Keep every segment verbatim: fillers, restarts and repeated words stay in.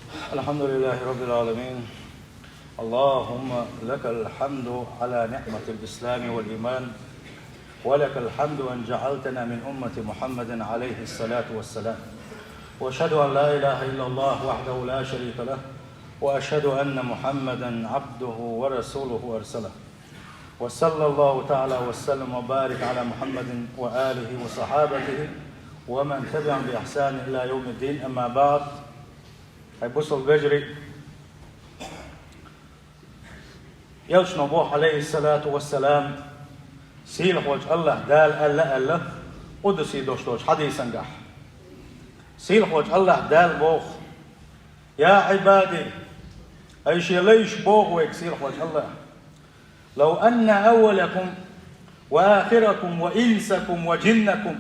الحمد لله رب العالمين. اللهم لك الحمد على نعمة الإسلام والإيمان، ولك الحمد أن جعلتنا من أمة محمد عليه الصلاة والسلام. وأشهد أن لا إله إلا الله وحده لا شريك له، وأشهد أن محمدا عبده ورسوله أرسله. وصلى الله تعالى وسلم وبارك على محمد وآله وصحابته ومن تبعهم بإحسان إلى يوم الدين. أما بعد. Хьай бусалба вежарий, Элчано боху, Ӏалайхиссалату вассалам, сийлахьволчу АллахӀ Дала аьлла, аьлла, къудсий долуш долчу хьадисангахь. Сийлахьволчу АллахӀ Дала боху: «Я Ӏибади», хӀай Шен лайш, боху вайга сийлахьволчу АллахӀ, «لو أن أولكم وآخركم وإنسكم وجنكم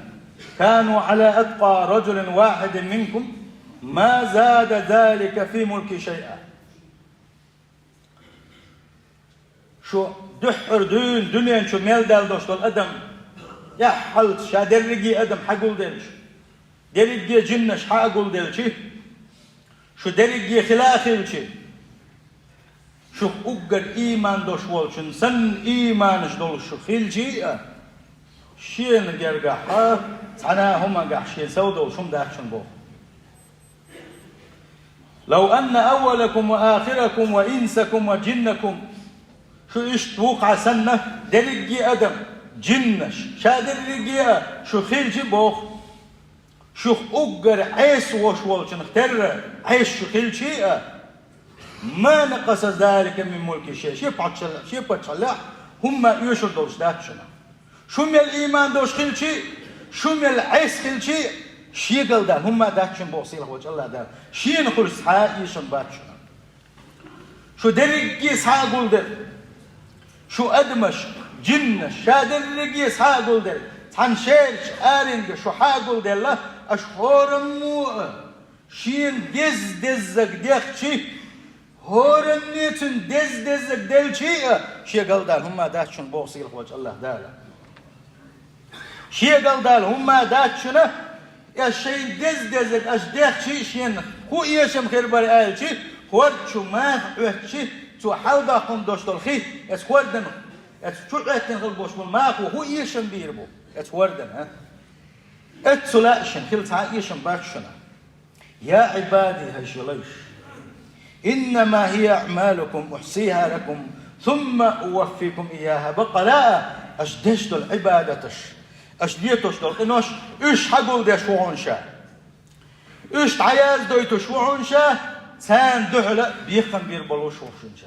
كانوا على أتقى رجل واحد منكم ما زاد ذلك في ملكي شيئا». Шу дуьххьара дуьйна дуьнен чу мел даьлла долуш долу адам, тӀаьххьалца ша дерриге адам хьагулделча, дерриге жиннаш хьагулделчи, шу дерриге хила а хилчи, шух уггар ийман долуш волчун санна ийманаш долуш шу хилчи а, шена гергахь а, цхьана а хӀумангахь шен сов долуш хӀума дац шуна боху. «لو أن أولكم وآخركم وإنسكم وجنكم». Шу иштта вукхьа санна, дерриге адам, жиннаш, ша дерриге а шу хилчи боху. Шух уггар Ӏеса вош волчунах терра Ӏеса шу хилчи а, «ما نقص ذلك من ملكي شيئا». Шен паччалле-, шен паччаллехь хӀумма оьшур долуш дац шуна. Шу мел ийман долуш хилчи, шу мел Ӏеса хилчи, шегал дан хӀумма дац шуна боху сийлахьволчу АллахӀ Дала. Шена хуьлуш цхьа а эшам бац шуна. Шу дерриге схьа а гулделла. Шу адамаш, жиннаш, ша дерриге схьа а гулделла. Цхьана шерачу аренга шу хьа а гулделла, аша хӀораммо а шена деза-деззаг дехчи, хӀоранне цуьнан деза-деззаг делчи а, шегал дан хӀумма дац шуна боху сийлахьволчу АллахӀ Дала. Шегал дан хӀумма дац шуна, аш шайн деза-деззаг аша дехчи а шена хӀун эшам хир бара аьлчи, хӀорда чу маха Ӏоьттичи, цо хьалдоккхун долуш долу хи, эца хӀордан, эца чу Ӏоьттина хила болуш болу махо хӀун эшам бийр бу, эца хӀордан, а? Эца цу лаьа шуна хила цхьа а эшам бац шуна. «يا عبادي», хӀай Шен лайш, «إنما هي أعمالكم أحصيها لكم ثم أوفيكم إياها». Баккъала а, аша деш долу Ӏибадаташ, аша летош долу къинош, уьш хьагулдеш ву хьуна ша. Уьш дӀаяздойтуш ву хьуна ша, царна дуьхьала бекхам бийр болуш ву хьуна ша.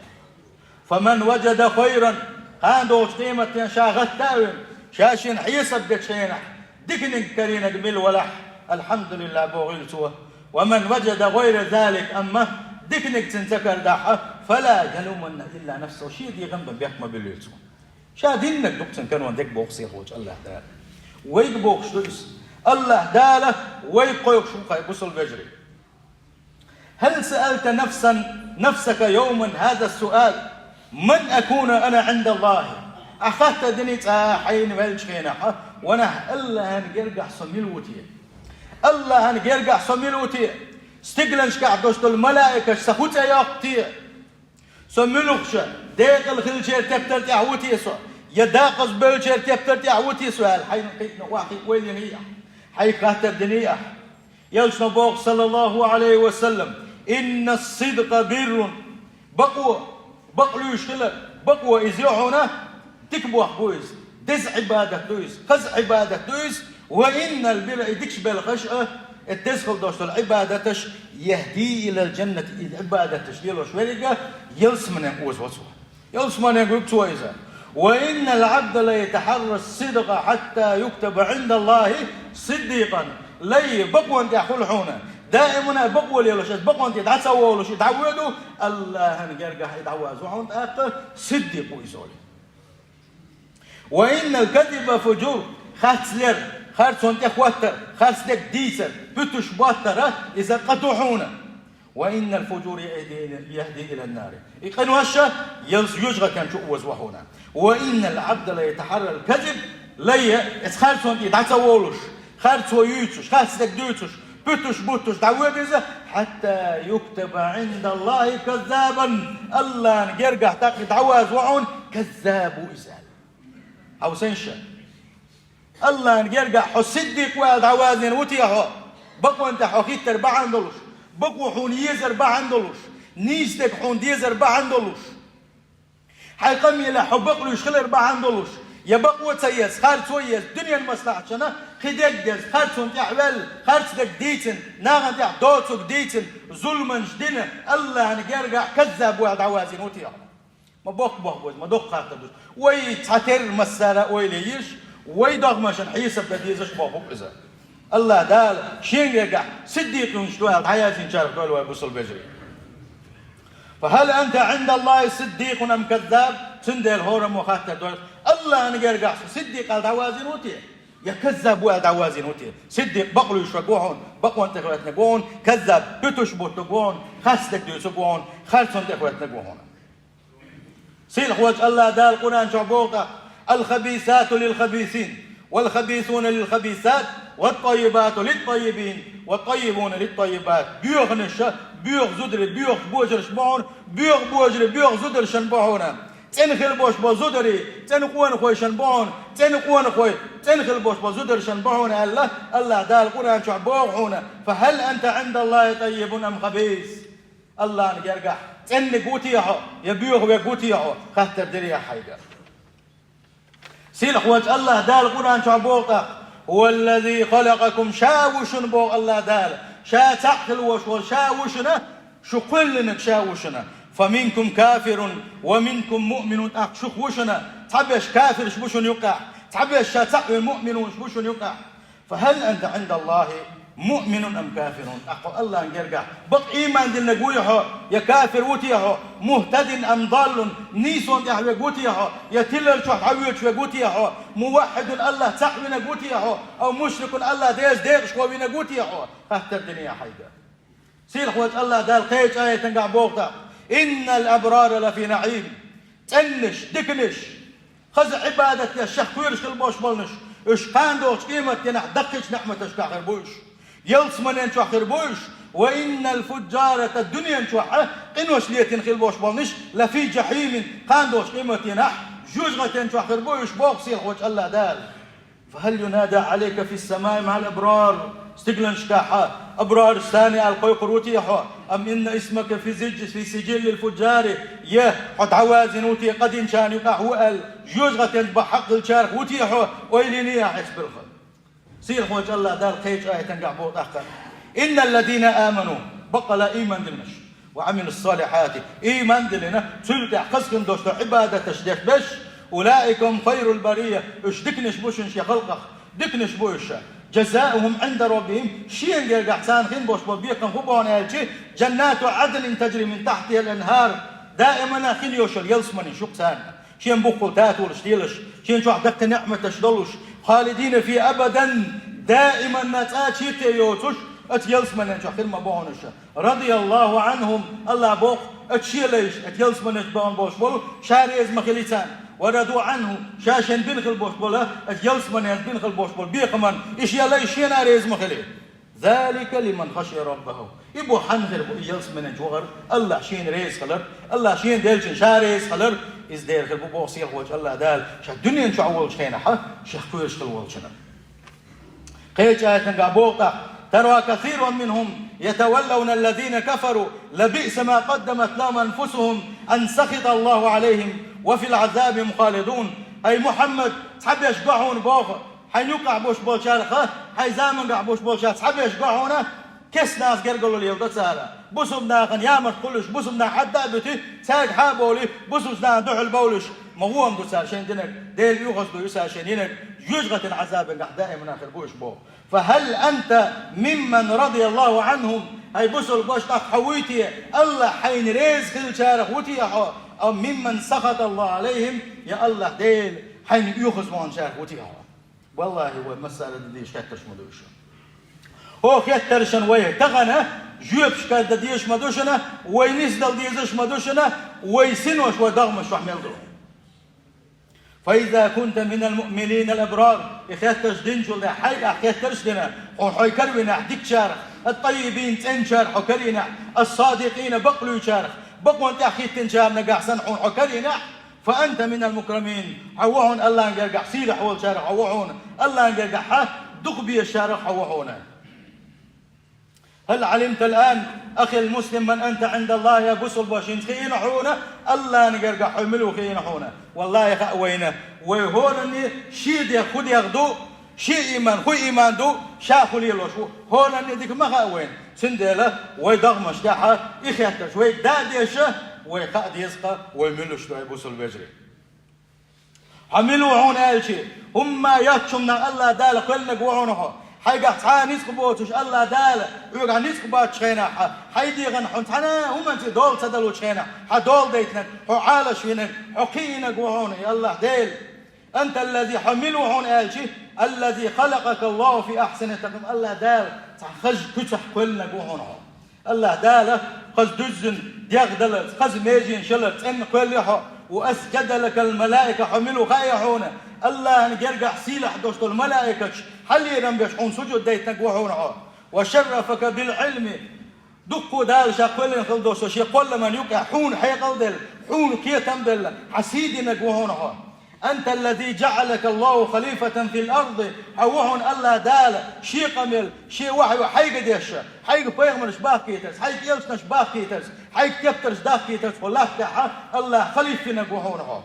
«فمن وجد خيرا», кхана долчу къематдийнахь ша гӀатта а вина, ша шена хьесап дечу хенахь, диканиг карийнарг мила валахь, «الحمد لله» бохийла цо. «ومن وجد غير ذلك», амма диканиг цуьнан ца карадахь, «فلا يلومن إلا نفسه», шен дегӀан бен бехк ма буьллийла цо. Ша диннарг ду-кх цуьнан карон дерг боху сийлахьволчу АллахӀ Дала. Вайга бохуш ду иза. АллахӀ Дала вайга кхойкхуш ву, хӀай бусалба вежарий. «هل سألت نفسا، نفسك يوما هذا السؤال، من أكون أنا عند الله؟» Ахь хаттар динарий цкъа хьайна веллачу хенахь, ва нах, АллахӀан гергахь со мила ву те? АллахӀан гергахь со мила ву те? Стигланашкахь долуш долу малаикаш сан хӀун цӀе йоккху те? Со муьлхачу декъала хиллачеран тептар тӀехь ву те со? Я декъаза бевллачеран тептар тӀехь ву те со аьлла, хьайна кхиъна, охьакхиъна ойла йиний ахь? Хьайга хаттар диний ахь? Элчано боху, саллаллаху Ӏалайхи ва саллам: «إن الصدق بر». Бакъо, бакълуьйш хилар, бакъо иза ю хьуна, дика бохь бу иза, деза Ӏибадат ду иза, хаза Ӏибадат ду иза. «Ва иннал бирра», и дикачу белхаш а, и деза хила долуш долу Ӏибадаташ, «яхӀди илал жаннат», и Ӏибадаташ лелош верриг а ялсамане озо цо. Ялсамане гуьгу цо иза. «Ва иннал Ӏабда ла ятахьарра ссидкъа хьатта юктаба Ӏиндаллахи сиддикъан». Лай, бакъонан тӀехь хуьлу хьуна. Даимана а бакъо лелош, аса бакъонан тӀе дӀа ца волуш, и дӀавоьду, АллахӀан гергахь и дӀавазво хьуна тӀаккха, сиддикъ ву иза олий. «Ва иннал казиба фужур», харц лер, харцонан тӀе хӀоттар, харц дерг дийцар, пуьтуш боттар а, иза къа ду хьуна. «Ва иннал фужура яхӀди, яхӀди илан нари». И къинош а ялсамане, жоьжахатин чу озо хьуна. «Ва иннал Ӏабда ла ятахьаррал казиб», лай, эца харцонан тӀе дӀа ца волуш, харцо юьйцуш, харц дерг дуьйцуш, путуш-буттуш дӀавода иза, «хьатта юктаба ӀиндаллахӀи каззабан», Аллахьан гергахь тӀаккха дӀаваза ва хьуна каззаб ву иза. Хьовсийша. Аллахьан гергахь хьо сиддикъ ваьлла дӀавазийна ву те хьо? Бакъонна тӀехь хьо хиттар бахьана долуш, бакъо хьуна езар бахьана долуш, нийса дерг хьуна дезар бахьана долуш, хьайн къамелехь хьо бакълуьйш хилар бахьана долуш, я бакъо ца еза, харцо еза, дуьненан маслахьаташна кхин дерг деза, харцонна тӀехь ваьлла, харцдерг дийцина, нахана тӀехь доцург дийцина, зуламаш дина, Аллахьан гергахь каззаб ваьлла дӀавазийна ву те хьо? Ма боккха бохам бу иза, ма доккха хаттар ду иза. Вай цхьатерра массара а ойла йиш, вай догӀмашна хьесап дан дезаш бохам бу иза. Аллахь Дала Шен гергахь сиддикъинаш ду аьлла дӀаязйинчарах дойла вай, бусалба вежарий. «ФахӀал анта Ӏиндаллахи сиддикъун ам каззаб?» Цундела хӀораммо хаттар дойла: Аллахьан гергахь со сиддикъ аьлла дӀавазийна ву те? Я каззаб ву аьлла дӀавазийна ву те? Сиддикъ бакълуьйш верг ву хьуна, бакъонна тӀехӀоьттинарг ву хьуна, каззаб путуш-буттург ву хьуна, харцдерг дуьйцург ву хьуна, харцонна тӀехӀоьттинарг ву хьуна. Сийлахьволчу Аллахь Дала Къуръан чохь боху тӀаккха: «Алхабисату лилхабисин, валхабисуна лилхабисат, ваттаййибату литтаййибин, ваттаййибуна литтаййибат». Боьханаш, боьха зударий, боьхачу божаршна бу хьуна, боьха божарий, боьха зударшна бу хьуна. ЦӀена хила болуш болу зударий, цӀена къонахойшна бу хьуна, цӀена къонахой, цӀена хила болуш болу зударшна бу хьуна аьлла, Аллахь Дала Къуръан чохь боху хьуна: «ФахӀал анта Ӏиндаллахи таййибун ам хабис?» Аллахьан гергахь цӀенниг ву те хьо, я боьха верг ву те хьо, хаттар дирехь хьайга. Сийлахьволчу Аллахь Дала Къуръан чохь боху тӀаккха: «ХӀуваллази халакъакум», Ша ву шуна, боху Аллахь Дала, Ша цхьаъ хила волуш волу, Ша ву шуна, шу кхоьллинарг Ша ву шуна. «Фаминкум кафирун ва минкум муъминун», тӀаккха шух ву шуна, цхьаберш кафирш бу шуна юккъехь, цхьаберш Ша цхьаъ вина муъминунаш бу шуна юккъехь. «ФахӀал анта Ӏиндаллахи муъминун ам кафирун?» ТӀаккха Аллахьан гергахь бакъ ийман диллинарг вуй хьо, я кафир ву те хьо? «Мухтадин ам даллун», нийсонна тӀехь верг ву те хьо, я тилар чохь дӀавоьдуш верг ву те хьо? «Муваххьидун», Аллахь цхьаъ винарг ву те хьо, «ав мушрикун», Аллахь Делаца декъашхо винарг ву те хьо? Хаттар динехь хьайга. Сийлахьволчу Аллахь Дала кхечу аятангахь боху тӀаккха: «Иннал абрара лафи наӀим». ЦӀеннаш, диканаш, хаза Ӏибадат деш, шех кхоьруш хила болуш болнаш, уьш кхана догӀучу къематдийнахь даккхийчу неӀматашкахь хир бу уьш. Ялсаманен чохь хир бу уьш. «Ва иннал фуджарата», дуьнен чохь а къинош летийна хила болуш болнаш, «лафи жахьимин», кхана догӀучу къематдийнахь жоьжахатен чохь хир бу уьш, боху Сийлахьволчу Аллахь Дала. «ФахӀал юнада Ӏалайка фис-самаи маӀал абрар?» Стигланашкахь абрараш санна аьлла кхойкхур ву те хьо? «Ам инна исмака фи зиджи-, фи сиджиллил фуджари?» Я хьо дӀавазийна ву те, къа динчарна юкъахь ву аьлла, жоьжахатен бахьа хьакъ хиллачарах ву те хьо? Ойла йинехь эцу билхах. Сийлахьволчу Аллахь Дала кхечу аятангахь боху тӀаккха: «Инналлазина аману», баккъала ийман диллинарш, «ва Ӏамилус-салихьати», ийман диллина, цул тӀаьхьа хаза хин долуш долу Ӏибадаташ деш берш, «улаика хум хайрул бария», уьш диканаш бу шуна шен халкъах, диканаш бу уьш. «Жазаухум Ӏинда раббихим», шен гергахь царна хин болуш болу бекхам хӀун бу аьлча, «жаннату Ӏаднин тажри мин тахьтихал анхар», даимана хин йолуш йолу ялсаманин шу-кх царна. Шен буххал татолаш лелаш, шен чохь даккхий неӀматаш долуш, «халидина фиха абадан», даиманна цкъа а чита йоцуш, оцу ялсаманен чохь хир ма бу хьуна уьш. «Радияллаху Ӏанхум», Аллахь боху, оцу шен лайш, оцу ялсаманен чохь бахана болуш болу, Ша реза ма хили царна. «Ва раду Ӏанху», Ша шен бина хила болуш болу, оцу ялсаманен бина хила болуш болу бекхаман, и шен лайш шена а реза ма хили. «Залика лиман хашия раббаху». И бу хьанна хир бу, и ялсаманен чохь вахар, Аллахь шена реза хилар, Аллахь шена деллачунна Ша реза хилар, иза дера хир бу, боху Сийлахьволчу Аллахь Дала, Ша дуьнен чохь волчу хенахь а шех кхоьруш хила волчунна. Кхечу аятангахь боху тӀаккха: «Тара касиран минхум ятаваллавналлазина кафару, лабиъса ма къаддамат лахум анфусухум, ан сахиталлаху Ӏалайхим, ва фил Ӏазаби хум халидун». Ай Мухьаммад, цхьаберш го хьуна боху, хьайн юккъахь болуш болчарах, хьайн замангахь болуш болчарах цхьаберш го хьуна, кестнаш гергарло леладо цара. Бусалба нахана ямарт кхуллуш, бусалба нах хьадда а буьти, цаьрга хьа а бовли, бусалба нахана дуьхьал бовлуш, ма гӀо-м ду цара шайн динарг, Делан оьгӀаз ду ю цара шайн динарг, жоьжахатин Ӏазабангахь даимана хир бу уьш боху. «ФахӀал анта мимман радияллаху Ӏанхум?» Хьай бусалба ваша, тӀаккха хьо вуй те, Аллахь хьайна реза хиллачарах ву те хьо, «ав мимман сахаталлаху Ӏалайхим», я Аллахь Дела хьайна оьгӀаз ваханчарах ву те хьо? Валлахьи, вай массара а дан дезаш хеттарш ма ду уьш. ХӀокху хеттаршна вай тахана жоьпаш кхетта дезаш ма ду шуна, вай нисдала дезаш ма ду шуна, вай синош, вай догӀмаш чохь мел ду. «Фаиза кунта минал муъмининал абрар», и хеттарш динчул тӀаьхьа хьайгахь хеттарш а дина, хьуна хьо каравинехь дикачарах, الطيبين цӀенчарах хьо карийнехь, الصادقين бакълуьйчарах, бакъонан тӀехь хӀиттинчарах нагахь санна хьуна хьо карийнехь, فأنت من المكرمين хьо ву хьуна Аллахьан гергахь сийлахь волчарах хьо ву хьуна, Аллахьан гергахь хьан дукха безачарах хьо ву хьуна. هل علمت الآن أخي المسلم من أنت عند الله, я бусулба, хӀинца хиъна хьуна, Аллахьан гергахь хьо мила ву хиъна хьуна. Валлахьи, хаьа вайна, вай хӀоранна шен дегӀ хӀун дегӀ ду, шен ийман хӀун ийман ду, ша хӀун лелош ву, хӀоранна дика ма хаьа вайна. Цундела вай догӀмаш тӀехь и хеттарш вайга дӀа а деш, вай хаа деза-кх, вай муьлш ду, ай бусулба вежарий. Хьо мила ву хьуна аьлча, хӀумма йоцчунна Аллахь Дала кхоьллинарг ву хьуна хьо. Хьайгахь цхьа а ницкъ боцуш Аллахь Дала, хьоьгахь ницкъ боцучу хенахь, хьайн дегӀана хьуна цхьана а хӀуманца дола ца далучу хенахь, хьан дола дайтинарг, хьо Ӏалашвинарг, хьо кхиийнарг ву хьуна и Аллахь Дела. أنت الذي хьо мила ву хьуна аьлча, الذي خلقك الله في أحسن تقويم Аллахь Дала цхьа хаза куьцах кхоьллинарг ву хьуна хьо. Аллахь Дала хаза дуьззина дегӀ даларца, хаза меженаш яларца цӀенна кхоьллина хьо. وأسجدت لك الملائكة хьо мила ву хаьа хьуна, Аллахьан гергахь сийлахь долуш долу малаикаташ хьан лерам беш хьуна сужуд дайтинарг ву хьуна хьо. وشرفك بالعلم дуккха а Дала ша кхоьллина хила долуш долу шен кхолламан юкъахь хьуна хьекъал а делла, хьуна кхетам а белла, хьан сий динарг ву хьуна хьо. أنت الذي جعلك الله خليفة في الأرض хьо ву хьуна Аллахь Дала шен къамел, шен вахьйо хьайга деш, хьайга пайхамарш бахкийтарца, хьайга элчанаш бахкийтарца, хьайга тептарш дахкийтарца, хӀокху латтехь Аллахь халифинарг ву хьуна хьо.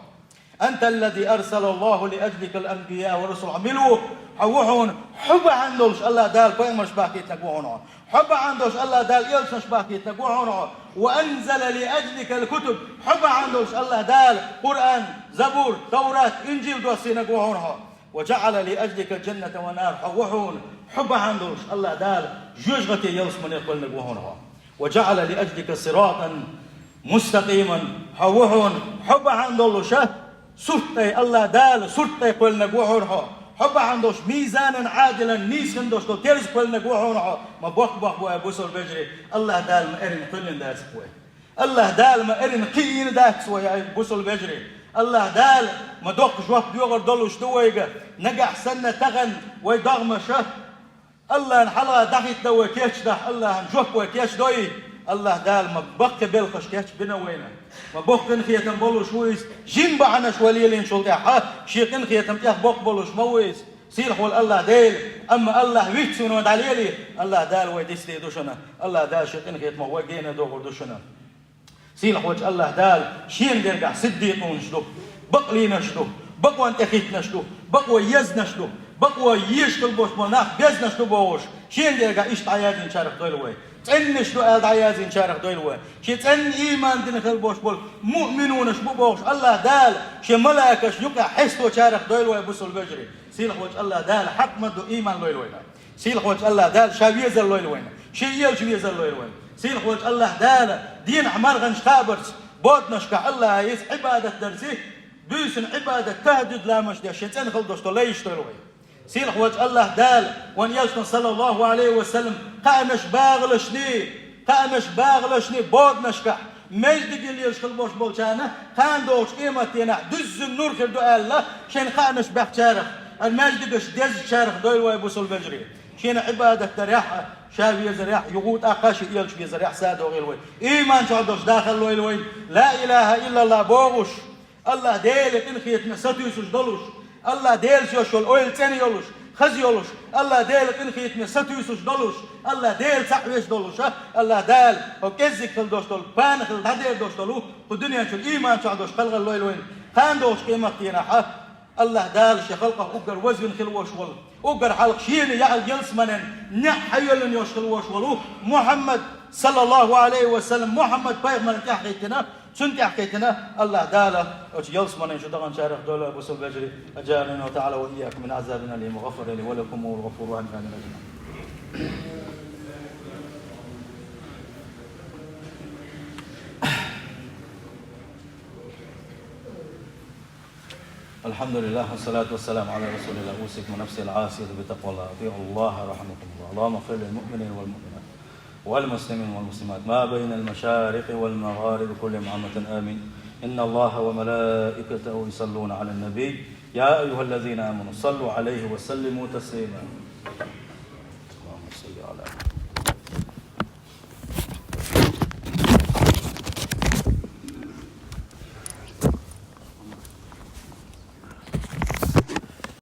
أنت الذي أرسل الله لأجلك الأنبياء والرسل хьо мила ву, хьо ву хьуна хьо бахьана долуш Аллахь Дала пайхамарш бахкийтинарг ву хьуна хьо. Хьо бахьана долуш Аллахь Дала элчанаш бахкийтинарг ву хьуна хьо. وأنزل لأجلك الكتب хьо бахьана долуш Аллахь Дала Къуръан, Забур, Таврат, Инжил доссийнарг ву хьуна хьо. وجعل لأجلك الجنة والنار хьо ву хьуна хьо бахьана долуш Аллахь Дала жоьжахате ялсамане кхоьллинарг ву хьуна хьо. وجعل لأجلك صراطا مستقيما хьо ву хьуна хьо бахьана долуш сурт тӀе, Аллахь Дала сурт тӀе кхоьллинарг ву хьуна хьо. Хьо бахьана долуш мизанан Ӏадилан нийса хин долуш долу терза кхоьллинарг ву хьуна хьо. Ма боккха боху, ай бусулба вежарий, Аллахь Дала ма эрна кхоьллина дац-кх вай. Аллахь Дала ма эрна кхиийна дац вай, ай бусулба вежарий. Аллахь Дала ма доккха жоп доьхур долуш ду вайга, нагахь санна тахана вай догӀмаша Аллахьна хьалха дӀахӀиттина вай кечдахь, Аллахьна жоп вай кечдой. Аллахь Дала ма баккхий белхаш кечбина вайна. Ма боккха къинхетам болуш ву иза, жима бахьанаш вай лелийначул тӀаьхьа, шен къинхетам тӀех боккха болуш ма ву иза. Сийлахь волу Аллахь Дела, амма Аллахь вицвина вай дӀалелий, Аллахь Дала вай дицдийр ду шуна, Аллахь Дала шен къинхетамах вай гена дохур ду шуна. Сийлахь волчу Аллахь Дала шена гергахь сиддикъунаш ду, бакълийнаш ду, бакъонан тӀе хӀиттинарш ду, бакъо езнарш ду, бакъо езаш хила болуш болу нах безнарш ду бохуш, шена гергахь иштта дӀаяздинчарах дойла вай. ЦӀеннаш ду аьлла дӀаяздинчарах дойла вай. Шен цӀенна ийман дина хила болуш болу муъминунаш бу бохуш Аллахь Дала шен малайкашна юкъахь хьесточарах дойла вай, бусулба вежарий. Сийлахь волчу Аллахь Дала хьакъ ма ду ийман лойла вайна. Сийлахь волчу Аллахь Дала ша везар лойла вайна, шен элча везар лойла вайна. Сийлахь волчу Аллахь Дала дийнахь марханаш кхабарца, боданашкахь Аллахье иза Ӏибадат дарца, буьйсанна Ӏибадат, тахӀажжуд ламазаш деш шен цӀена хила долуш долу лайш дойла вай. Сийлахь волчу Аллахь Дала вайн элчано, саллаллаху Ӏалайхи ва саллам, кхаанаш багӀалашний, кхаанаш багӀалашний боданашкахь, маьждиге лелаш хила болуш болчарна кхана догӀучу къематдийнахь дуьззина нур хир ду аьлла, шайна кхаанаш баьхначарах, хӀара маьждигаш дезначарах дойла вай, бусулба вежарий. Шена Ӏибадат дарехь а, ша везарехь а, юха тӀаккха а шен элча везарехь а садогӀийла вай. Ийман чохь долуш дахар лойла вай. Ла илаха иллаллах бохуш, Аллахь Делан къинхетаме сатуьйсуш долуш, Аллахь Делаца йолуш йолу ойла цӀена йолуш, хаза йолуш, Аллахь Делан къинхетаме сатуьйсуш долуш, Аллахь Дела цхьаъ веш долуш, Аллахь Дала хӀокху кӀеззиг хила долуш долу, пана хила дӀадер долуш долу кху дуьнен чуьра ийман чохь долуш кхалгӀа лойла вайна. Кхана догӀучу къематдийнахь Аллахь Дала шен халкъах уггар вазвина хила волуш волу, уггар хьалха шена яьлла ялсаманен неӀ хьайоьллина йолуш хила волуш волу Мухьаммад, саллаллаху Ӏалайхи ва саллам, Мухьаммад пайхамарна тӀаьхьахӀиттина, цунна тӀаьхьахӀиттина Аллахь Дала оцу ялсаманен шу даханчарах дойла, бусулба вежарий. أجارنا الله تعالى وإياكم من عذاب أليم وغفر لي ولكم وهو الغفور الرحيم. آمين. الحمد لله والصلاة والسلام على رسول الله. أوصيكم ونفسي العاصية بتقوى الله. أطيعوا الله رحمكم الله. اللهم اغفر للمؤمنين والمؤمنات والمسلمين والمسلمات ما بين المشارق والمغارب كلهم عامة. آمين. إن الله وملائكته يصلون على النبي. يا أيها الذين آمنوا صلوا عليه وسلموا تسليما.